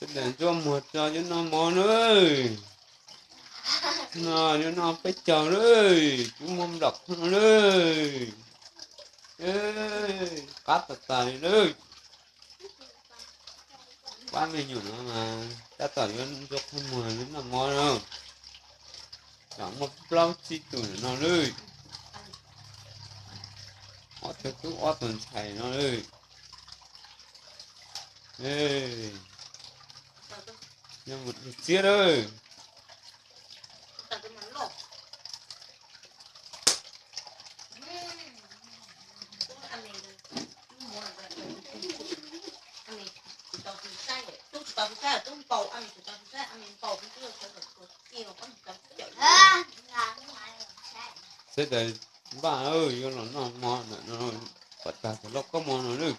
Ntsuab muag tso yuav noj mov na. No yuav noj peb caug lawm, cub muag nplom no lawm. Qab tas tas li lawm. Pab me nyuam no mas tab tom yuav ntsuab qhov muag yuav noj mov no. Tam muaj plaub tsib tus no lawm. Ob tug tub ob tug ntxhais no lawm. Txiab lawm. Sawv daws npaj, yuav los noj mov ntawm no, pom tag cov lauj kaub mov no lawm.